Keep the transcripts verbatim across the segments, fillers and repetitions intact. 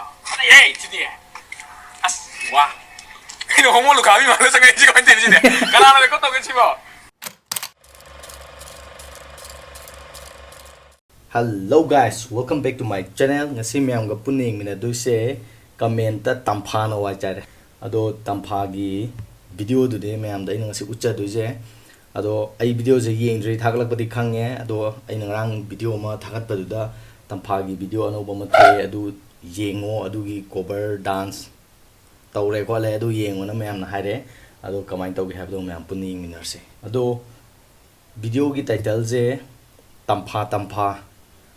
ꯐꯖꯩꯍꯦ ꯁꯤꯗꯤ꯫ ꯑꯁ, ꯋꯥ꯫ ꯀꯩꯅꯣ, ꯍꯣꯃꯣ ꯂꯨꯈꯥꯕꯤ ꯃꯥꯜꯂ ꯆꯪꯉꯛꯏꯁꯤ ꯀꯃꯥꯏꯅ ꯇꯧꯔꯤꯅꯣ ꯁꯤꯗꯤ? ꯀꯅꯥꯅ record ꯇꯧꯒꯦ ꯁꯤꯕꯣ? Hello guys, welcome back to my channel. ꯉꯁꯤ ꯃꯌꯥꯝꯒ ꯄꯨꯟꯅ ꯌꯦꯡꯃꯤꯟꯅꯗꯣꯏꯁꯦ comment ꯇꯝꯐꯥꯅ ꯋꯥꯏ ꯆꯥꯏꯔꯦ꯫ ꯑꯗꯣ ꯇꯝꯐꯥꯒꯤ video ꯗꯨꯗꯤ ꯃꯌꯥꯝꯗ ꯑꯩꯅ ꯉꯁꯤ ꯎꯠꯆꯗꯣꯏꯁꯦ꯫ ꯑꯗꯣ ꯑꯩ video ꯁꯦ ꯌꯦꯡꯗ꯭ꯔꯤ, ꯊꯥꯒꯠꯂꯛꯄꯗꯤ ꯈꯪꯉꯦ꯫ ꯑꯗꯣ ꯑꯩꯅ ꯉꯔꯥꯡ video ꯑꯃ ꯊꯥꯒꯠꯄꯗꯨꯗ ꯇꯝꯐꯥꯒꯤ video ꯑꯅꯧꯕ ꯑꯃ ꯊꯣꯛꯑꯦ, ꯑꯗꯨ ꯌꯦꯡꯉꯣ, ꯑꯗꯨꯒꯤ cover dance ꯇꯧꯔꯦ ꯈꯣꯠꯂꯦ, ꯑꯗꯨ ꯌꯦꯡꯉꯣꯅ ꯃꯌꯥꯝꯅ ꯍꯥꯏꯔꯛꯑꯦ꯫ ꯑꯗꯣ ꯀꯃꯥꯏꯅ ꯇꯧꯒꯦ ꯍꯥꯏꯕꯗꯣ ꯃꯌꯥꯝ ꯄꯨꯟꯅ ꯌꯦꯡꯃꯤꯟꯅꯔꯁꯦ꯫ ꯑꯗꯣ video ꯒꯤ title ꯁꯦ ꯇꯝꯐꯥ ꯇꯝꯐꯥ,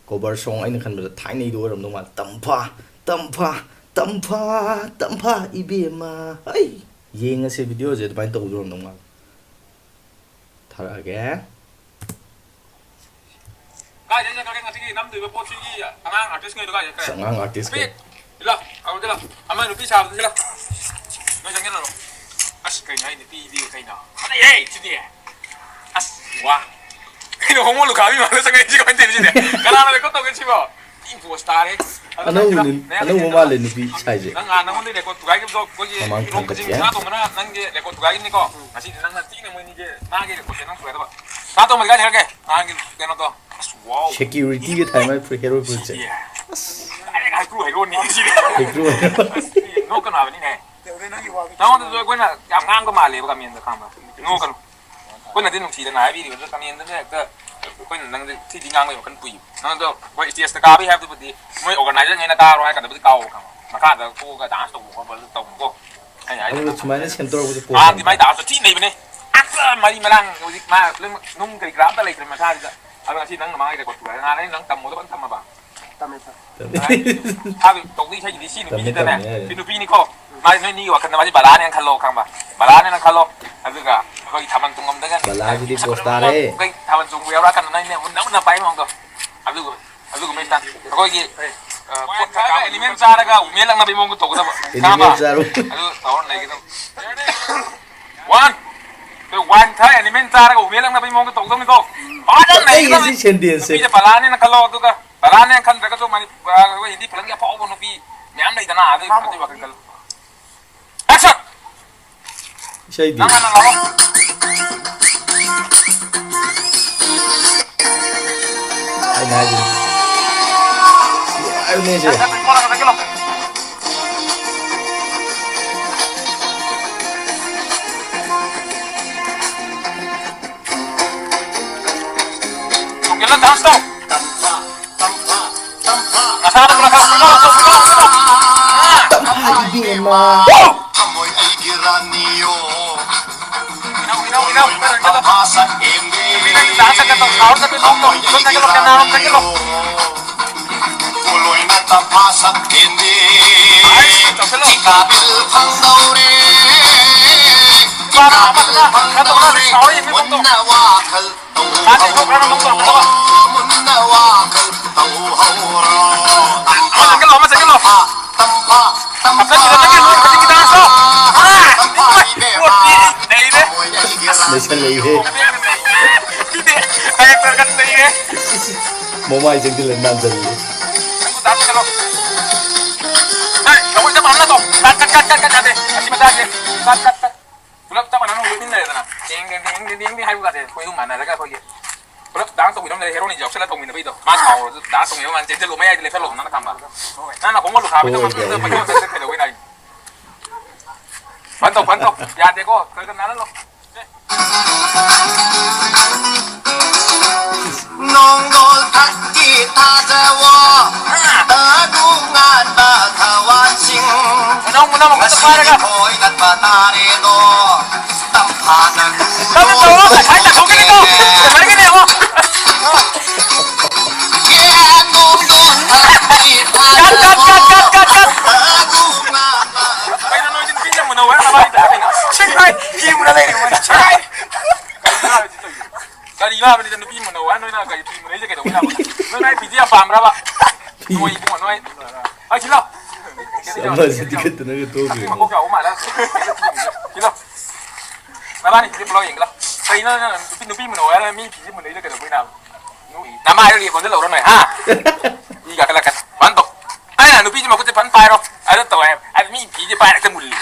cover song, ꯑꯩꯅ ꯈꯟꯕꯗ ꯊꯥꯏꯅꯩꯗꯣ ꯑꯣꯏꯔꯝꯗꯧ ꯃꯥꯜꯂꯦ꯫ ꯇꯝꯐꯥ, ꯇꯝꯐꯥ, ꯇꯝꯐꯥ, ꯇꯝꯐꯥ, ꯏꯕꯦꯝꯃ꯫ ꯑꯩ ꯌꯦꯡꯉꯁꯦ video ꯁꯦ ꯑꯗꯨꯃꯥꯏꯅ ꯇꯧꯕꯗꯣ ꯑꯣꯏꯔꯝꯗꯧ ꯃꯥꯜꯂꯦ꯫ ꯊꯥꯔꯛꯑꯒꯦ꯫ ꯀꯥꯏꯗ ꯆꯠꯈ꯭ꯔꯒꯦ ꯉꯁꯤꯒꯤ ꯅꯝꯗꯣꯏꯕ ꯄꯣꯠꯁꯤꯒꯤ ꯑꯉꯥꯡ artist ꯉꯩꯗꯣ ꯀꯥꯏ ꯆꯠꯈ꯭ꯔꯦ? ꯑꯁ, ꯑꯉꯥꯡ artist ꯅꯨꯄꯤ, ꯀꯩ? ꯁꯤꯂꯥ, ꯑꯃ ꯁꯤꯂꯥ, ꯑꯃ ꯅꯨꯄꯤ ꯁꯥꯕꯗꯣ ꯁꯤꯂꯥ꯫ ꯅꯣꯏ ꯆꯪꯁꯤꯜꯂꯣ꯫ ꯑꯁ, ꯀꯩꯅꯣ ꯍꯥꯏ ꯅꯨꯄꯤꯗꯤ ꯀꯩꯅꯣ? ꯐꯖꯩꯍꯦ ꯁꯤꯗꯤ꯫ ꯑꯁ, ꯋꯥ꯫ ꯀꯩꯅꯣ, ꯍꯣꯃꯣ ꯂꯨꯈꯥꯕꯤ ꯃꯥꯜꯂ ꯆꯪꯉꯛꯏꯁꯤ ꯀꯃꯥꯏꯅ ꯇꯧꯔꯤꯅꯣ ꯁꯤꯗꯤ? ꯀꯅꯥꯅ record ꯇꯧꯒꯦ ꯁꯤꯕꯣ? ꯊꯤ post ꯇꯥꯔꯦ꯫ ꯑꯗꯣ ꯑꯅꯧꯕ ꯅꯪ ꯅꯨ-, ꯅꯪ ꯑꯅꯧꯕ ꯃꯥꯜꯂꯦ ꯅꯨꯄꯤ ꯁꯥꯏꯁꯦ꯫ ꯅꯪ, ꯑꯥ, ꯅꯪꯉꯣꯟꯗ record ꯊꯨꯒꯥꯏꯈꯤꯕꯗꯣ ꯑꯩꯈꯣꯏꯒꯤ ꯃꯃꯥꯡ ꯏꯔꯣꯝ ꯊꯥꯡꯒꯠꯀꯦ꯫ ꯀꯛꯆꯤꯡ ꯁꯅꯥꯇꯣꯝꯕꯅ ꯅꯪꯒꯤ record ꯊꯨꯒꯥꯏꯈꯤꯕꯅꯤꯀꯣ꯫ ꯉꯁꯤꯗꯤ ꯅꯪꯅ ꯊꯤꯅ ꯃꯣꯏꯅꯤꯒꯤ ꯃꯥꯒꯤ record ꯁꯦ ꯅꯪ ꯊꯨꯒꯥꯏꯗꯕ꯫ ꯁꯅꯥꯇꯣꯝꯕ ꯀꯥꯏ ꯂꯩꯔꯒꯦ? ꯅꯍꯥꯟꯒꯤ ꯀꯩꯅꯣꯗꯣ꯫ ꯑꯁ, wow꯫ Security ꯒ ꯊꯥꯏ ꯃꯥꯏ ꯐꯨꯔꯤꯠ, ꯍꯦꯔꯣ ꯐꯨꯔꯤꯠꯁꯦ꯫ ꯁꯤꯗꯤ꯫ ꯑꯁ, direct ꯍꯩꯀ꯭ꯔꯨ ꯍꯩꯔꯣꯅꯤ ꯁꯤꯗꯤ꯫ ꯍꯩꯀ꯭ꯔꯨ ꯍꯩꯔꯣ꯫ ꯑꯁ, ꯅꯣꯛꯀꯅꯨ ꯍꯥꯏꯕꯅꯤꯅꯦ꯫ ꯅꯉꯣꯟꯗꯁꯨ ꯑꯩꯈꯣꯏꯅ ꯌꯥꯝ ꯉꯥꯡꯕ ꯃꯥꯜꯂꯦꯕ comment ꯗ, ꯈꯪꯕ꯭ꯔꯥ? ꯅꯣꯛꯀꯅꯨ꯫ ꯑꯩꯈꯣꯏꯅꯗꯤ ꯅꯨꯡꯁꯤꯗꯅ ꯍꯥꯏꯕꯤꯔꯤꯕ, ꯑꯗꯨ comment ꯗꯅ ꯍꯦꯛꯇ ꯑꯩꯈꯣꯏꯅ ꯅꯪꯁꯦ ꯊꯤꯗꯤ ꯉꯥꯡꯕꯩ ꯋꯥꯈꯜ ꯄꯨꯏ꯫ ꯅꯪꯗꯣ ꯍꯣꯏ stage ꯇ ꯀꯥꯕꯩ ꯍꯥꯏꯕꯗꯨꯕꯨꯗꯤ ꯃꯣꯏ organizer ꯉꯩꯅ ꯀꯥꯔꯣ ꯍꯥꯏ ꯀꯥꯟꯗꯕꯨꯗꯤ ꯀꯥꯎꯑꯣ ꯈꯪꯉꯣ꯫ ꯃꯈꯥꯗ ꯊꯣꯛꯑꯒ dance ꯇꯧꯕ ꯈꯣꯠꯄ ꯇꯧꯅꯨꯀꯣ꯫ ꯑꯩꯅ ꯍꯥꯏꯁꯦ ꯑꯗꯨ ꯁꯨꯃꯥꯏꯅ ꯁꯦꯝꯗꯣꯔꯛꯄꯁꯦ post ꯍꯥꯟꯅꯗꯤ ꯃꯥꯏ dance ꯇꯣ ꯊꯤ ꯅꯩꯕꯅꯦ꯫ ꯑꯁ, ꯃꯔꯤ ꯃꯔꯥꯡ ꯍꯧꯖꯤꯛ ꯃꯥ ꯂꯣꯏꯅꯃꯛ ꯅꯨꯡ ꯀꯔꯤ ꯀꯔꯥ ꯑꯝꯇ ꯂꯩꯇ꯭ꯔꯦ ꯃꯁꯥꯁꯤꯗ꯫ ꯑꯗꯣ ꯉꯁꯤ ꯅꯪꯅ ꯃꯥꯒꯤ record ꯊꯨꯒꯥꯏ꯫ ꯅꯍꯥꯟ ꯑꯩꯅ ꯅꯪ ꯇꯝꯃꯣꯗ ꯐꯖꯅ ꯇꯝꯃꯕ? ꯇꯝꯃꯦ, ꯇꯝꯃꯦ꯫ ꯃꯥꯒꯤ ꯇꯧꯗꯣꯏ ꯏꯁꯩꯁꯤꯗꯤ ꯁꯤ ꯇꯝꯃꯦ, ꯅꯨꯄꯤꯁꯤꯗꯅꯦ, ꯇꯝꯃꯦ ꯍꯥꯏꯔꯦ꯫ ꯁꯤ ꯅꯨꯄꯤꯅꯤꯀꯣ꯫ ꯃꯥꯁꯦ ꯅꯣꯏ ꯅꯤꯒꯤ ꯋꯥꯈꯜꯗ ꯃꯥꯁꯦ ꯕꯂꯥꯅꯦꯅ ꯈꯜꯂꯣ, ꯈꯪꯕ? ꯕꯂꯥꯅꯦꯅ ꯈꯜꯂꯣ꯫ ꯑꯗꯨꯒ ꯑꯩꯈꯣꯏꯒꯤ ꯊꯥꯕꯜ ꯆꯣꯡꯉꯝꯗꯒ ꯕꯂꯥꯁꯤꯗꯤ post ꯇꯥꯔꯦ꯫ ꯑꯩꯈꯣꯏ ꯊꯥꯕꯜ ꯆꯣꯡꯕ ꯌꯥꯎꯔꯛꯑꯀꯥꯟꯗ ꯅꯪꯅꯦ ꯅꯝꯅ ꯄꯥꯏ ꯃꯑꯣꯡꯗꯣ꯫ ꯑꯗꯨꯒ, ꯑꯗꯨꯒꯨꯝꯕ ꯏꯁꯇꯥꯏꯜ꯫ ꯑꯩꯈꯣꯏꯒꯤ, ꯑ, ꯄꯣꯠ ꯈꯔ ꯀꯥꯕ animal ꯆꯥꯔꯒ ꯎꯃꯦꯜ ꯂꯪꯅꯕꯒꯤ ꯃꯑꯣꯡꯗ ꯇꯧꯒꯗꯕ꯫ Animal ꯈꯪꯉꯕ? ꯆꯥꯔꯨ꯫ ꯑꯗꯨ ꯇꯧꯔ ꯂꯩꯒꯗꯕ꯫ One꯫ ꯑꯩꯈꯣꯏ wine ꯊꯛꯑ animal ꯆꯥꯔꯒ ꯎꯃꯦꯜ ꯂꯪꯅꯕꯒꯤ ꯃꯑꯣꯡꯗ ꯇꯧꯒꯗꯕꯅꯤꯀꯣ꯫ ꯐꯖꯅ ꯑꯩ ꯂꯩꯒꯗꯕꯅꯤ꯫ ꯁꯤ sentence ꯁꯦ꯫ ꯅꯨꯄꯤꯁꯦ ꯕꯂꯥꯅꯦꯅ ꯈꯜꯂꯣ, ꯑꯗꯨꯒ ꯕꯂꯥꯅꯦꯅ ꯈꯟꯗ꯭ꯔꯒꯁꯨ ꯃꯅꯤ-, ꯑꯩꯈꯣꯏ ꯍꯤꯟꯗꯤ ꯐꯤꯂꯝꯒꯤ ꯑꯐꯥꯎꯕ ꯅꯨꯄꯤ ꯃꯌꯥꯝ ꯂꯩꯗꯅ, ꯑꯗꯨꯏ, ꯑꯗꯨꯏ ꯋꯥꯈꯜ ꯈꯜꯂꯨ꯫ Action! ꯏꯁꯩꯗꯤ? ꯅꯪ ꯍꯥꯟꯅ ꯂꯥꯛꯑꯣ꯫ ꯑꯩꯅ ꯍꯥꯏꯁꯦ꯫ ꯁꯤ ꯍꯥꯏꯕꯅꯦ ꯑꯩꯁꯦ꯫ ꯅꯪ ꯈꯔ ꯆꯪꯁꯤꯜꯂꯣ, ꯈꯔ ꯆꯪꯁꯤꯜꯂꯣ꯫ ꯆꯣꯡꯁꯤꯜꯂꯣ, dance ꯇꯧ꯫ ꯅꯁꯥꯗꯣ ꯈꯔ ꯈꯔ ꯐꯨꯒꯠꯂꯣ, ꯐꯨꯒꯠꯂꯣ, ꯐꯨꯒꯠꯂꯣ꯫ ꯑꯥ꯫ ꯇꯝꯐꯥ ꯏꯕꯦꯝꯃ꯫ ꯊꯃꯣꯏ ꯑꯩꯒꯤ ꯔꯥꯅꯤꯌꯣ꯫ ꯏꯅꯧ, ꯏꯅꯧ, ꯏꯅꯧ, ꯏꯅꯧ, ꯏꯅꯧ꯫ ꯇꯝꯐꯥ ꯁꯛꯍꯦꯟꯕꯤ꯫ ꯅꯨꯄꯤ ꯅꯪꯗꯤ dance ꯈꯔ ꯈꯔ ꯇꯧ, ꯁꯥꯎꯔ ꯆꯠꯄꯤ ꯃꯑꯣꯡꯗꯣ꯫ ꯊꯃꯣꯏ ꯁꯣꯝ ꯑꯩꯒꯤ ꯆꯪꯁꯤꯜꯂꯣ, camera ꯔꯣꯝ ꯔꯥꯅꯤꯌꯣ꯫ ꯆꯪꯁꯤꯜꯂꯣ꯫ ꯄꯣꯂꯣꯏꯅ ꯇꯝꯐꯥ ꯁꯛꯍꯦꯟꯕꯤ꯫ ꯑꯥꯏ, ꯆꯪꯁꯤꯜꯂꯣ꯫ ꯊꯤꯀꯥ bill ꯐꯪꯗꯧꯔꯦ꯫ ꯅꯨꯄꯥ ꯊꯤꯀꯥ ꯑꯃ bill ꯈꯔ, ꯈꯔ ꯇꯧꯔ ꯐꯪꯗꯧꯔꯦ꯫ ꯁꯥꯎꯔ ꯌꯦꯡꯕꯤ ꯃꯑꯣꯡꯗꯣ꯫ ꯃꯨꯟꯅ ꯋꯥꯈꯜ ꯀꯥꯁꯦ ꯏꯁꯧ ꯈꯔ ꯃꯨꯛ ꯇꯧꯔꯛꯀꯅꯣ꯫ ꯑꯃ ꯆꯪꯁꯤꯜꯂꯣ, ꯑꯃ ꯆꯪꯁꯤꯜꯂꯣ꯫ ꯍꯥꯞꯆꯤꯟꯈꯤꯕ ꯅꯪꯒꯤ ꯂꯣꯟ ꯈꯖꯤꯛ ꯈꯤꯇꯪ ꯍꯥꯞꯆꯤꯜꯂꯣ꯫ ꯑꯥ! ꯄꯣꯠꯇꯤ ꯅꯩꯔꯦ꯫ ꯂꯩꯁꯜꯂꯛꯏꯍꯦ꯫ ꯁꯤꯗꯤ director ꯈꯔ ꯅꯩꯔꯦ꯫ ꯃꯃꯥꯏ ꯆꯪꯁꯤꯜꯂ ꯅꯥꯟꯁꯤꯜꯂꯤ꯫ ꯅꯪꯁꯨ ꯗꯥꯟꯁ ꯆꯠꯂꯣ꯫ ꯍꯦ, ꯇꯧꯕ ꯆꯞ ꯃꯥꯟꯅ ꯇꯧ꯫ ꯀꯠ, ꯀꯠ, ꯀꯠ, ꯀꯠ, ꯀꯠ ꯌꯥꯗꯦ꯫ ꯑꯁꯤ ꯃꯇꯥꯡꯁꯦ꯫ ꯀꯠ, ꯀꯠ, ꯀꯠ꯫ ꯄꯨꯂꯞ ꯆꯞ ꯃꯥꯟꯅꯅ ꯑꯃꯨꯛ ꯂꯦꯞꯃꯤꯟꯅꯔꯦꯗꯅ꯫ ꯗꯦꯡ, ꯗꯦꯡ, ꯗꯦꯡ, ꯗꯦꯡ, ꯗꯦꯡ, ꯗꯦꯡ ꯍꯥꯏꯕ ꯀꯥꯁꯦ ꯑꯩꯈꯣꯏ ꯑꯍꯨꯝ ꯃꯥꯟꯅꯔꯒ ꯑꯩꯈꯣꯏꯒꯤ ꯄꯨꯂꯞ ꯗꯥꯟꯁ ꯇꯧꯕꯤꯔꯝ ꯂꯩꯔꯦ, ꯍꯦꯔꯣꯅꯤꯁꯦ ꯌꯥꯎꯁꯜꯂ ꯇꯧꯃꯤꯟꯅꯕꯩꯗꯣ꯫ ꯃꯥ ꯁꯥꯎꯔꯁꯨ ꯗꯥꯟꯁ ꯇꯧꯃꯤꯟꯅꯕ ꯃꯥꯟꯅ ꯆꯦꯟꯁꯤꯜꯂꯨ, ꯃꯌꯥꯏꯗ ꯂꯦꯞꯁꯜꯂꯣ, ꯅꯪꯅ ꯈꯪꯕ꯫ ꯅꯪꯅ ꯈꯣꯡꯒꯣꯜꯗꯣ ꯊꯥꯕꯩꯗꯣ ꯍꯣꯏ, ꯃꯇꯨꯡꯗ ꯌꯥꯏꯌꯦ꯫ ꯄꯩꯁꯥ ꯆꯠꯈ꯭ꯔꯦ ꯀꯩꯗꯧꯕꯩ ꯅꯥꯏ? ꯐꯟ ꯇꯧ, ꯐꯟ ꯇꯧ꯫ ꯌꯥꯗꯦꯀꯣ, ꯈꯔ ꯈꯔ ꯅꯥꯜꯍꯜꯂꯣ꯫ ꯅꯣꯡꯗꯣꯜ ꯊꯛꯀꯤ ꯊꯥꯖꯋꯣ, ꯇꯔꯨ ꯉꯥꯟꯕ ꯊꯋꯥꯟꯁꯤꯡ꯫ ꯃꯅꯥꯎ, ꯃꯅꯥꯎ, ꯃꯈꯨꯠꯇ ꯉꯁꯤꯗꯤ ꯄꯥꯏꯔꯒ꯫ ꯀꯣꯏ ꯆꯠꯄ ꯇꯥꯔꯦꯗꯣ, ꯇꯝꯐꯥꯅ ꯀꯟꯅ ꯇꯧꯔꯣ, ꯂꯨꯗꯣ ꯇꯪꯈꯥꯏ ꯇꯥꯊꯣꯛꯈꯤꯅꯤꯀꯣ꯫ ꯇꯧꯔꯦ꯫ ꯇꯪꯈꯥꯏꯒꯤꯅꯦ ꯌꯦꯡꯉꯣ꯫ ꯌꯦ, ꯅꯣꯡꯗꯣꯜ ꯊꯛꯀꯤ ꯀꯠ, ꯀꯠ, ꯊꯥꯖꯋꯣ, ꯀꯠ, ꯀꯠ, ꯀꯠ, ꯀꯠ꯫ ꯇꯔꯨ ꯉꯥꯟꯕ ꯀꯩꯅꯣ ꯅꯣꯏꯗꯤ ꯅꯨꯄꯤ ꯌꯥꯝ ꯃꯨꯟꯅꯧ ꯍꯥꯏꯔ ꯃꯕꯥꯅꯤ ꯇꯥꯏ ꯀꯩꯅꯣ? ꯁꯤ ꯀꯥꯏ? ꯐꯤ ꯃꯨꯟꯅ ꯂꯩꯔꯤ ꯃꯣꯏ꯫ ꯁꯤ ꯀꯥꯏ? ꯀꯩꯅꯣ ꯍꯥꯏꯁꯤ ꯇꯧꯔꯤꯁꯦ? ꯀꯔꯤꯅꯣ ꯍꯥꯏꯕꯅꯤꯗ, ꯅꯨꯄꯤ ꯃꯨꯟꯅꯧ ꯍꯥꯏꯔ ꯅꯣꯏꯅ ꯀꯔꯤ ꯐꯤ ꯃꯨꯟꯅꯩꯁꯦ ꯀꯩꯗꯧꯕꯩꯅꯣ ꯍꯥꯏꯕ? ꯅꯣꯏ ꯃꯥꯏ ꯐꯤꯁꯦ ꯌꯥꯝ ꯄꯥꯝꯕ꯭ꯔꯕ? ꯐꯤ꯫ ꯅꯣꯏ ꯏꯕꯨꯡꯉꯣ ꯅꯣꯏ꯫ ꯑꯩ ꯁꯤ ꯂꯥꯎ꯫ ꯑꯃꯁꯤ ꯇꯤꯀꯠꯇꯅꯒ ꯇꯣꯛꯈ꯭ꯔꯦ꯫ ꯃꯀꯣꯛ ꯆꯥꯎꯕ ꯃꯥꯜꯂꯦ꯫ ꯁꯤ ꯂꯥꯎ꯫ ꯅꯕꯥꯅꯤ ꯐꯤꯁꯦ ꯄꯨꯂꯞ ꯌꯦꯡꯒꯦ ꯂꯥꯎ꯫ ꯀꯩꯅꯣ ꯅꯪ ꯅꯨꯄꯤ, ꯅꯨꯄꯤ ꯃꯨꯟꯅꯧ ꯍꯥꯏꯔ ꯃꯤ ꯐꯤꯁꯦ ꯃꯨꯟꯅꯩꯁꯦ ꯀꯩꯗꯧꯕꯩꯅꯣ ꯍꯥꯏꯕ? ꯅꯃꯥꯏꯗꯣ ꯂꯦꯞꯄꯣꯟꯗ ꯂꯧꯔ ꯅꯣꯏ, ꯍꯥ? ꯏ ꯀꯥꯈꯠꯂꯛꯀꯅꯤ꯫ ꯃꯈꯨꯠꯁꯦ ꯐꯟ ꯄꯥꯏꯔꯣ꯫ ꯑꯗꯨ ꯇꯧꯋꯦ ꯍꯥꯏꯕ꯫ ꯑꯗꯨ ꯃꯤ ꯐꯤꯁꯦ ꯄꯥꯏꯔ ꯍꯦꯛꯇ ꯃꯨꯜꯂꯤ꯫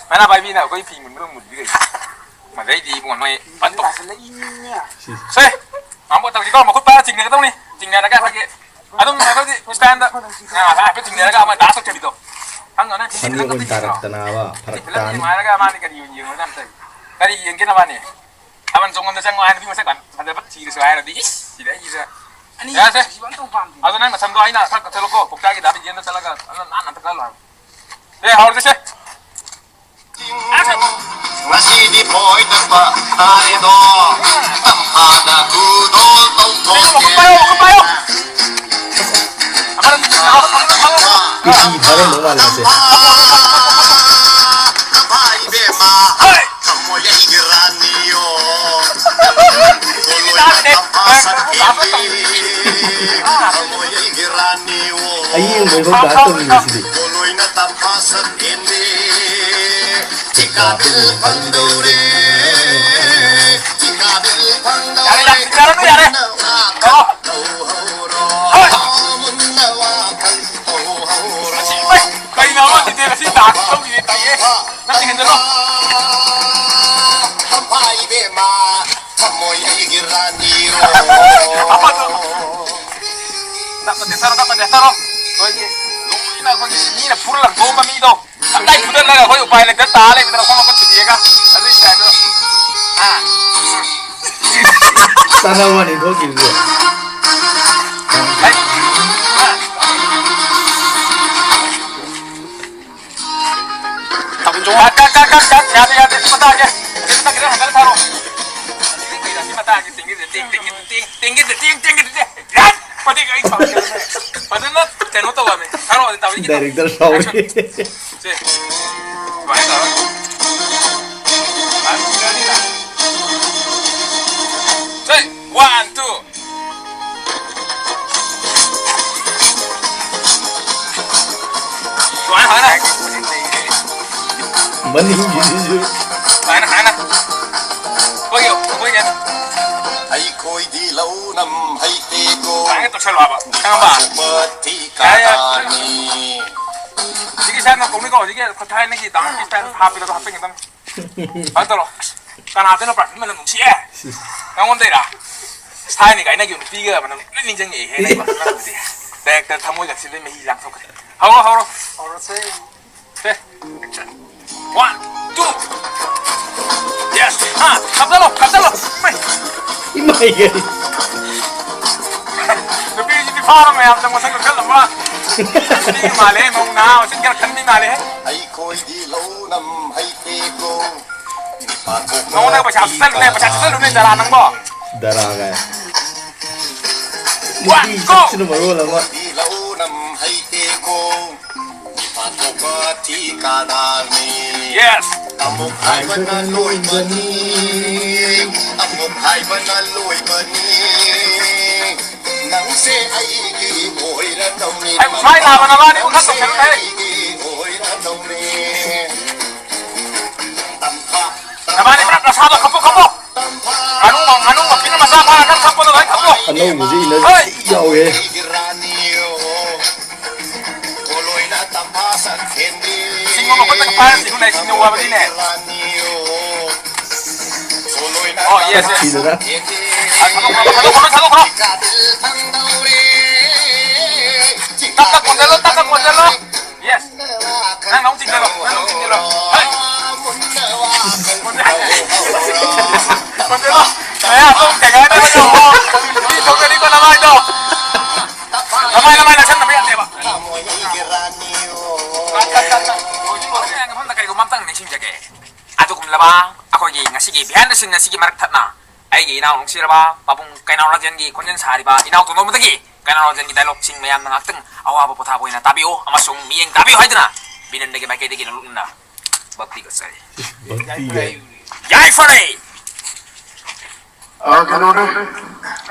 ꯃꯅꯥ ꯄꯥꯏꯕꯤꯅ ꯑꯩꯈꯣꯏ ꯐꯤ ꯃꯨꯟꯕꯗꯣ ꯃꯨꯜꯂꯤ ꯀꯩꯅꯣ꯫ ꯃꯗꯩꯗꯤ ꯏꯕꯨꯡꯉꯣ ꯅꯣꯏ ꯐꯟ ꯇꯧ-, ꯁꯦ꯫ ꯉꯥꯡꯕ ꯇꯧꯁꯤꯀꯣ, ꯃꯈꯨꯠ ꯄꯥꯏꯔ ꯆꯤꯡꯅꯒꯗꯧꯅꯤ꯫ ꯆꯤꯡꯅꯔꯒ ꯑꯩꯈꯣꯏꯒꯤ ꯑꯗꯨꯝ ꯑꯩꯈꯣꯏꯒꯤ ꯏꯁꯇꯥꯏꯜꯗ, ꯑ, ꯍꯥꯏꯐꯦꯠ ꯆꯤꯡꯅꯔꯒ ꯑꯃ ꯗꯥꯟꯁ ꯇꯧꯁꯕꯤꯗꯣ꯫ ꯈꯪꯉꯣꯅꯦ? ꯐꯅꯦꯛ ꯑꯣꯏꯅ ꯇꯥꯔꯛꯇꯅꯕ ꯐꯔꯛ ꯇꯥꯅꯤ꯫ ꯅꯨꯡꯉꯥꯏꯔꯒ ꯃꯥꯅꯤ ꯀꯔꯤ ꯑꯣꯏꯅ ꯌꯦꯡꯉꯨꯅꯦ ꯑꯝꯇ? ꯀꯔꯤ ꯌꯦꯡꯒꯦꯅ ꯃꯥꯅꯤ? ꯊꯥꯕꯜ ꯆꯣꯡꯐꯝꯗ ꯆꯪꯉꯣ ꯍꯥꯏ ꯅꯨꯄꯤ ꯃꯁꯛ ꯐꯖꯕ ꯊꯤꯔꯁꯨ ꯍꯥꯏꯔꯗꯤ, ꯏꯁ, ꯁꯤꯗ ꯑꯩꯒꯤꯁꯦ꯫ ꯑꯅꯤ ꯌꯥꯁꯦ꯫ ꯁꯤꯕ ꯑꯝꯇ ꯄꯥꯝꯗꯦ꯫ ꯑꯗꯣ ꯅꯪ ꯅꯁꯝꯗꯣ ꯑꯩꯅ ꯈꯔ ꯀꯛꯊꯠꯂꯣꯀꯣ, ꯄꯣꯛꯆꯥꯏꯒꯤ ꯗꯥ ꯕꯤꯖꯦꯟꯗ ꯆꯠꯂꯒ ꯑꯗꯨ ꯅꯥꯟꯅ ꯑꯝꯇ ꯀꯛꯍꯜꯂꯣ ꯍꯥꯏꯕ꯫ ꯑꯦ, ꯍꯧꯔꯁꯤꯁꯦ꯫ ꯉꯁꯤꯗꯤ ꯐꯣꯏꯗꯛꯄ ꯇꯥꯔꯦꯗꯣ, ꯇꯝꯐꯥꯗ ꯈꯨꯗꯣꯜ ꯇꯧꯊꯣꯛꯀꯦ꯫ ꯃꯈꯨꯠ ꯄꯥꯏꯌꯣ, ꯃꯈꯨꯠ ꯄꯥꯏꯌꯣ꯫ ꯏ ꯐꯥꯏꯔꯝꯗꯧ ꯃꯥꯜꯂꯦ ꯃꯁꯦ꯫ ꯍꯣꯏ꯫ ꯑꯌꯦꯡꯕꯩ ꯃꯑꯣꯡ ꯇꯥꯔ ꯇꯧꯔꯤꯅꯦ ꯁꯤꯗꯤ꯫ ꯌꯥꯔꯦ, ꯌꯥꯔꯦ, ꯌꯥꯔꯦ꯫ ꯑꯣ꯫ ꯍꯣꯏ꯫ ꯀꯩꯅꯣ ꯑꯃ ꯗꯤꯇꯦꯜ ꯑꯁꯤ ꯇꯥꯛꯁ ꯇꯧꯔꯤꯁꯦ? ꯇꯥꯏꯌꯦ꯫ ꯅꯪ ꯍꯦꯟꯖꯜꯂꯣ꯫ ꯊꯝꯃꯣꯏ ꯑꯩꯒꯤ ꯔꯥꯅꯤꯔꯣ꯫ ꯇꯞꯅ ꯆꯦꯟꯊꯔꯣ, ꯇꯞꯅ ꯆꯦꯟꯊꯔꯣ꯫ ꯑꯩꯈꯣꯏꯒꯤ ꯂꯣꯏꯅ ꯑꯩꯈꯣꯏꯒꯤ ꯃꯤꯅ ꯐꯨꯔ ꯂꯪꯊꯣꯛꯑꯝꯕ ꯃꯤꯗꯣ꯫ ꯇꯞꯇꯥꯏ ꯐꯨꯗꯠꯂꯒ ꯑꯩꯈꯣꯏ ꯎꯄꯥꯏ ꯂꯩꯇ ꯇꯥ ꯂꯩꯕꯗ ꯃꯈꯣꯡ ꯃꯈꯨꯠ ꯊꯨꯗꯦꯛꯑꯒ ꯑꯗꯨꯏ ꯁ꯭ꯇꯥꯏꯜꯗꯣ꯫ ꯑꯥ꯫ ꯆꯥꯟꯅꯕ ꯋꯥꯅꯤ ꯊꯣꯛꯈꯤꯕꯗꯨ꯫ ꯍꯩ꯫ ꯑꯥ꯫ ꯊꯥꯕꯜ ꯆꯣꯡ-, ꯀꯠ, ꯀꯠ, ꯀꯠ, ꯀꯠ, ꯀꯠ, ꯌꯥꯗꯦ, ꯌꯥꯗꯦ, ꯁꯤ ꯃꯇꯥꯒꯦ꯫ ꯁꯤ ꯃꯇꯥꯒꯦ, ꯈꯤꯇꯪ ꯍꯟꯒꯠꯂ ꯊꯥꯔꯣ꯫ ꯁꯤ ꯃꯇꯥꯒꯦ, ꯇꯦꯡꯒꯤꯗꯤ, ꯇꯦꯡ, ꯇꯦꯡꯒꯤꯗꯤ, ꯇꯦꯡ, ꯇꯦꯡꯒꯤꯗꯤ, ꯇꯦꯡ, ꯇꯦꯡꯒꯤꯗꯤ, ꯇꯦꯡ꯫ ꯌꯥꯠ! ꯃꯇꯦꯛ ꯑꯩ ꯁꯥꯎꯔꯛꯀꯦ꯫ ꯐꯖꯅ ꯀꯩꯅꯣ ꯇꯧꯔꯝꯃꯦ꯫ ꯊꯥꯔꯛꯑꯣ, ꯊꯥꯕꯜꯒꯤ ꯗꯥꯏꯔꯦꯛꯇꯔ ꯁꯥꯎꯔꯦ꯫ Action꯫ ꯁꯦ꯫ ꯁꯨꯃꯥꯏꯅ ꯇꯧꯔꯒ꯫ ꯁꯦ, one, two꯫ ꯁꯨꯃꯥꯏꯅ ꯐꯖꯅ꯫ ꯃꯅꯤꯡꯒꯤꯁꯤꯁꯨ꯫ ꯁꯨꯃꯥꯏꯅ, ꯁꯨꯃꯥꯏꯅ꯫ ꯑꯩꯈꯣꯏꯒꯤ, ꯑꯩꯈꯣꯏꯒꯤ꯫ ꯑꯩꯈꯣꯏꯗꯤ ꯂꯧ ꯅꯝ ꯍꯩꯇꯦꯀꯣ꯫ ꯁꯨꯃꯥꯏꯅ ꯇꯧꯁꯜꯂꯣ ꯍꯥꯏꯕ꯫ ꯈꯪꯉꯕ? ꯃꯊꯤ ꯌꯥꯔꯦ, ꯌꯥꯔꯦ꯫ ꯀꯥꯔꯥꯅꯤ꯫ ꯏꯁꯥꯅ ꯀꯧꯅꯤꯀꯣ, ꯍꯧꯖꯤꯛꯀꯤ ꯊꯥꯏꯅꯒꯤ ꯗꯥꯟꯁꯀꯤ ꯁ꯭ꯇꯥꯏꯜ ꯍꯥꯄꯤꯗꯣ ꯍꯥꯄꯤꯒꯗꯕꯅꯤ꯫ ꯀꯩꯅꯣ ꯇꯧꯔꯣ꯫ ꯀꯅꯥꯗꯅꯣ ꯄ꯭ꯔꯥꯟ ꯃꯅꯝ ꯅꯨꯡꯁꯤꯌꯦ? ꯅꯉꯣꯟꯗꯩꯔꯥ? ꯊꯥꯏꯅꯒꯤ ꯑꯩꯅꯒꯤ ꯅꯨꯄꯤꯒ ꯃꯅꯝ ꯂꯣꯏ ꯅꯤꯡꯁꯤꯡꯉꯛꯏꯍꯦ, ꯅꯪꯒꯤ ꯃꯅꯝ ꯅꯝꯕꯗꯤ꯫ ꯗꯥꯏꯔꯦꯛꯇꯔ ꯊꯃꯣꯏ ꯂꯥꯛꯁꯤꯜꯂꯦ, ꯃꯍꯤ ꯂꯥꯡꯊꯣꯛꯈ꯭ꯔꯦ꯫ ꯍꯧꯔꯣ, ꯍꯧꯔꯣ꯫ ꯍꯧꯔꯁꯦ꯫ ꯁꯦ꯫ Action. One, two. Yes. ꯍꯥ, ꯀꯞꯆꯜꯂꯣ, ꯀꯞꯆꯜꯂꯣ꯫ ꯃꯩ꯫ ꯏꯃꯥꯏ꯫ ꯅꯨꯄꯤꯁꯤꯗꯤ ꯐꯥꯕ ꯃꯌꯥꯝꯗ ꯃꯁꯛ ꯀꯛꯊꯠꯂꯝꯕ꯫ ꯅꯨꯄꯤꯒꯤ ꯃꯥꯜꯂꯦ, ꯃꯧ ꯅꯍꯥ ꯃꯁꯤꯡ ꯈꯔ ꯈꯟꯕꯤ ꯃꯥꯜꯂꯦ꯫ ꯑꯩꯈꯣꯏꯗꯤ ꯂꯧ ꯅꯝ ꯍꯩꯇꯦꯀꯣ꯫ ꯅꯉꯣꯟꯗ ꯄꯩꯁꯥ ꯆꯠꯂꯨꯅꯦ, ꯄꯩꯁꯥ ꯆꯠꯂꯨꯅꯦ, ꯗꯔꯥ ꯅꯪꯕꯣ꯫ ꯗꯔꯥ ꯀꯥꯏ꯫ One, ꯅꯨꯄꯤ go! ꯁꯛꯁꯤꯅ ꯃꯔꯣꯜ ꯑꯃ꯫ ꯑꯩꯈꯣꯏꯗꯤ ꯂꯧ ꯅꯝ ꯍꯩꯇꯦꯀꯣ꯫ ꯄꯥꯊꯣꯛꯄ ꯊꯤꯀꯥꯗꯥꯔꯅꯤ꯫ Yes. ꯑꯃꯨꯛ ꯍꯥꯏꯕꯅ ꯂꯣꯏꯕꯅꯤ, ꯑꯃꯨꯛ ꯍꯥꯏꯕꯅ ꯂꯣꯏꯕꯅꯤ꯫ ꯅꯪꯁꯦ ꯑꯩꯒꯤ ꯑꯣꯏꯔꯗꯧꯅꯤ꯫ ꯑꯩ ꯃꯥꯏ ꯅꯥꯕ ꯅꯕꯥꯅꯤ ꯑꯃꯨꯛ ꯈꯔ ꯇꯧꯁꯜꯂꯨꯅꯦ꯫ ꯑꯩꯒꯤ ꯑꯣꯏꯔꯗꯧꯅꯤ꯫ ꯇꯝꯐꯥ, ꯅꯕꯥꯅꯤ ꯈꯔ ꯅꯁꯥꯗꯣ ꯈꯞꯄꯣ, ꯈꯞꯄꯣ꯫ ꯇꯝꯐꯥ, ꯉꯥꯅꯨ, ꯉꯥꯅꯨ ꯃꯄꯤꯅ ꯃꯆꯥ ꯐꯥꯔꯒ ꯈꯞꯄꯗꯣ ꯂꯣꯏ ꯈꯞꯄꯣ꯫ ꯑꯅꯧꯕꯁꯦ ꯏꯅꯔꯖꯤ ꯍꯣꯏ꯫ ꯊꯤ ꯌꯥꯎꯋꯦ꯫ ꯆꯤꯡꯕ ꯃꯈꯨꯠꯇꯒꯤ ꯄꯥꯏꯔ ꯆꯤꯡꯉꯨꯅꯦ, ꯆꯤꯡꯕ ꯋꯥꯕꯅꯤꯅꯦ꯫ ꯑꯣ, yes, yes꯫ ꯊꯤꯗꯅ꯫ ꯊꯥꯗꯣꯛꯈ꯭ꯔꯣ, ꯊꯥꯗꯣꯛꯈ꯭ꯔꯣ, ꯊꯥꯗꯣꯛꯈ꯭ꯔꯣ꯫ ꯇꯞꯅ ꯀꯣꯟꯁꯤꯜꯂꯣ, ꯇꯞꯅ ꯀꯣꯟꯁꯤꯜꯂꯣ꯫ Yes꯫ ꯅꯪ ꯅꯃꯨꯛ ꯆꯤꯡꯁꯤꯜꯂꯣ, ꯅꯪ ꯅꯃꯨꯛ ꯆꯤꯡꯁꯤꯜꯂꯣ꯫ ꯍꯩ! ꯀꯣꯟꯁꯤꯜꯂꯣ꯫ ꯃꯌꯥ ꯑꯗꯨꯝ ꯀꯩ ꯍꯥꯏꯅꯤ, ꯅꯪ ꯌꯦꯡꯉꯣ꯫ ꯃꯤ ꯊꯣꯛꯀꯅꯤꯀꯣ ꯅꯃꯥꯏꯗꯣ꯫ ꯅꯃꯥꯏ, ꯅꯃꯥꯏ ꯅꯛꯁꯟꯅꯕ ꯌꯥꯗꯦꯕ꯫ ꯀꯠ, ꯀꯠ, ꯀꯠ, ꯀꯠ꯫ ꯂꯣꯏꯗꯤ ꯂꯣꯏꯔꯦ꯫ ꯃꯐꯝꯗ ꯀꯔꯤꯒꯨꯝꯕ ꯑꯝꯇꯪ ꯅꯤꯡꯁꯤꯡꯖꯒꯦ꯫ ꯑꯗꯨꯒꯨꯝꯂꯕ ꯑꯩꯈꯣꯏꯒꯤ ꯉꯁꯤꯒꯤ behind the scene ꯑꯁꯤꯒꯤ ꯃꯔꯛ ꯊꯠꯅ ꯑꯩꯒꯤ ꯏꯅꯥꯎ ꯅꯨꯡꯁꯤꯔꯕ ꯄꯥꯕꯨꯡ ꯀꯩꯅꯥꯎ ꯔꯥꯖꯦꯟꯒꯤ ꯈꯣꯟꯖꯦꯜ ꯁꯥꯔꯤꯕ ꯏꯅꯥꯎ ꯇꯣꯟꯗꯣꯝꯕꯗꯒꯤ ꯀꯩꯅꯥꯎ ꯔꯥꯖꯦꯟꯒꯤ dialogueꯁꯤꯡ ꯃꯌꯥꯝꯅ ꯉꯥꯛꯇꯪ ꯑꯋꯥꯕ ꯄꯣꯊꯥꯕ ꯑꯣꯏꯅ ꯇꯥꯕꯤꯌꯨ ꯑꯃꯁꯨꯡ ꯃꯤꯠꯌꯦꯡ ꯇꯥꯕꯤꯌꯨ ꯍꯥꯏꯗꯨꯅ ꯕꯤꯅꯟꯗꯒꯤ ꯃꯥꯏꯀꯩꯗꯒꯤ ꯅꯣꯂꯨꯛꯅ ꯚꯛꯇꯤꯒ ꯆꯥꯏ꯫ ꯚꯛꯇꯤꯒ꯫ ꯌꯥꯏꯐꯔꯦ! ꯑ, ꯀꯩꯅꯣꯅꯦ,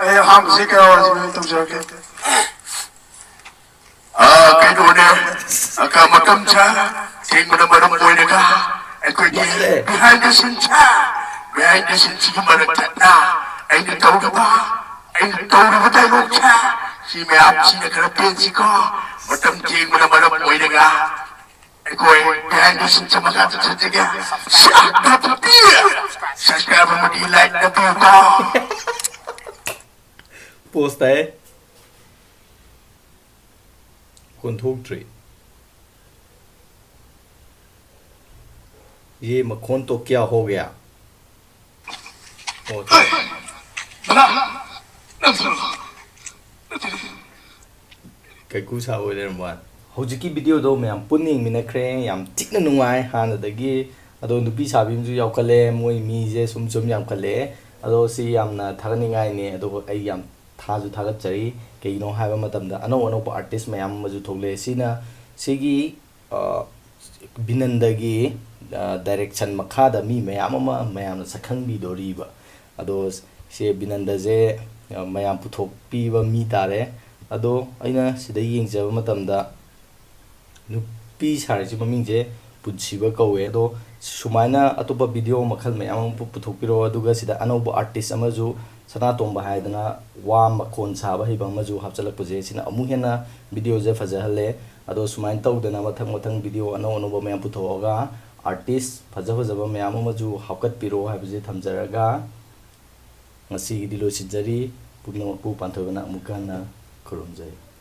ꯑꯩ ꯑꯍꯥꯟꯕꯁꯤ ꯀꯩꯅꯥꯎ ꯔꯥꯖꯦꯟ ꯇꯧꯖꯔꯛꯀꯦ꯫ ꯑ, ꯀꯩꯅꯣꯅꯦ, ꯑ, ꯀ-, ꯃꯇꯝ ꯆꯥ ꯊꯦꯡꯕꯅ ꯃꯔꯝ ꯑꯣꯏꯔꯒ ꯑꯩꯈꯣꯏꯒꯤ behind the scene ꯆꯥ, behind the sceneꯁꯤꯒꯤ ꯃꯔꯛ ꯊꯠꯅ ꯑꯩꯅ ꯇꯧꯔꯤꯕ, ꯑꯩꯅ ꯇꯧꯔꯤꯕ dialogue ꯆꯥ, ꯁꯤ ꯃꯌꯥꯝꯁꯤꯅ ꯈꯔ ꯄꯦꯟꯁꯤꯀꯣ꯫ ꯃꯇꯝ ꯊꯦꯡꯕꯅ ꯃꯔꯝ ꯑꯣꯏꯔꯒ ꯑꯩꯈꯣꯏ ꯀꯌꯥꯒꯤ ꯁꯨꯝ ꯆꯃꯒ ꯆꯠꯆꯒꯦ꯫ ꯁꯤ ꯑꯥ ꯅꯠꯇꯦ꯫ Subscribe ꯑꯃꯗꯤ like ꯅꯠꯇꯦꯀꯣ꯫ Post ꯇꯥꯏ꯫ ꯃꯈꯣꯟ ꯊꯣꯛꯇ꯭ꯔꯤ꯫ ये मखोन तो क्या हो गया? ꯑꯣ, ꯊꯣꯛꯑꯦ꯫ ꯀꯩꯀꯨ ꯁꯥ ꯑꯣꯏ ꯂꯩꯔꯝꯕ ꯋꯥꯅꯤ꯫ ꯍꯧꯖꯤꯛꯀꯤ video ꯗꯣ ꯃꯌꯥꯝ ꯄꯨꯟꯅ ꯌꯦꯡꯃꯤꯟꯅꯈ꯭ꯔꯦ, ꯌꯥꯝ ꯊꯤꯅ ꯅꯨꯡꯉꯥꯏ ꯍꯥꯟꯅꯗꯒꯤ꯫ ꯑꯗꯣ ꯅꯨꯄꯤ ꯁꯥꯕꯤ ꯑꯃꯁꯨ ꯌꯥꯎꯈꯠꯂꯦ, ꯃꯣꯏ ꯃꯤꯁꯦ ꯁꯨꯝ ꯁꯨꯝ ꯌꯥꯝꯈꯠꯂꯛꯑꯦ꯫ ꯑꯗꯣ ꯁꯤ ꯌꯥꯝꯅ ꯊꯥꯒꯠꯅꯤꯡꯉꯥꯏꯅꯦ, ꯑꯗꯨꯒ ꯑꯩ ꯌꯥꯝ ꯊꯥꯁꯨ ꯊꯥꯒꯠꯆꯔꯤ꯫ ꯀꯩꯒꯤꯅꯣ ꯍꯥꯏꯕ ꯃꯇꯝꯗ ꯑꯅꯧ ꯑꯅꯧꯕ artist ꯃꯌꯥꯝ ꯑꯃꯁꯨ ꯊꯣꯛꯂꯛꯑꯦ꯫ ꯁꯤꯅ, ꯁꯤꯒꯤ, ꯑ, ꯕꯤꯅꯟꯗꯒꯤ, ꯑ, direction ꯃꯈꯥꯗ ꯃꯤ ꯃꯌꯥꯝ ꯑꯃ ꯃꯌꯥꯝꯅ ꯁꯛꯈꯪꯕꯤꯗꯣꯔꯤꯕ꯫ ꯑꯗꯣ ꯁꯤ ꯕꯤꯅꯟꯗꯁꯦ, ꯑ, ꯃꯌꯥꯝ ꯄꯨꯊꯣꯛꯄꯤꯕ ꯃꯤ ꯇꯥꯔꯦ꯫ ꯑꯗꯣ ꯑꯩꯅ ꯁꯤꯗ ꯌꯦꯡꯖꯕ ꯃꯇꯝꯗ ꯅꯨꯄꯤ ꯁꯥꯔꯤꯁꯤ ꯃꯃꯤꯡꯁꯦ ꯄꯨꯟꯁꯤꯕ ꯀꯧꯋꯦ꯫ ꯑꯗꯣ ꯁꯨꯃꯥꯏꯅ ꯑꯇꯣꯞꯄ video ꯃꯈꯜ ꯃꯌꯥꯝ ꯑꯃ ꯄꯨ-, ꯄꯨꯊꯣꯛꯄꯤꯔꯛꯑꯣ꯫ ꯑꯗꯨꯒ ꯁꯤꯗ ꯑꯅꯧꯕ artist ꯑꯃꯁꯨ, ꯁꯅꯥꯇꯣꯝꯕ ꯍꯥꯏꯗꯅ ꯋꯥ ꯃꯈꯣꯟ ꯁꯥꯕ ꯍꯩꯕ ꯑꯃꯁꯨ ꯍꯥꯞꯆꯤꯜꯂꯛꯄꯁꯦ, ꯁꯤꯅ ꯑꯃꯨꯛ ꯍꯦꯟꯅ video ꯁꯦ ꯐꯖꯍꯜꯂꯦ꯫ ꯑꯗꯣ ꯁꯨꯃꯥꯏꯅ ꯇꯧꯗꯅ ꯃꯊꯪ ꯃꯊꯪ video ꯑꯅꯧ ꯑꯅꯧꯕ ꯃꯌꯥꯝ ꯄꯨꯊꯣꯛꯑꯒ artist ꯐꯖ ꯐꯖꯕ ꯃꯌꯥꯝ ꯑꯃꯁꯨ ꯍꯥꯞꯀꯠꯄꯤꯔꯛꯑꯣ ꯍꯥꯏꯕꯁꯦ ꯊꯝꯖꯔꯒ ꯉꯁꯤꯒꯤꯗꯤ ꯂꯣꯏꯁꯤꯟꯖꯔꯤ꯫ ꯄꯨꯝꯅꯃꯛꯄꯨ ꯄꯥꯟꯊꯣꯏꯕꯅ ꯑꯃꯨꯛꯀ ꯍꯟꯅ ꯈꯨꯔꯨꯝꯖꯔꯤ꯫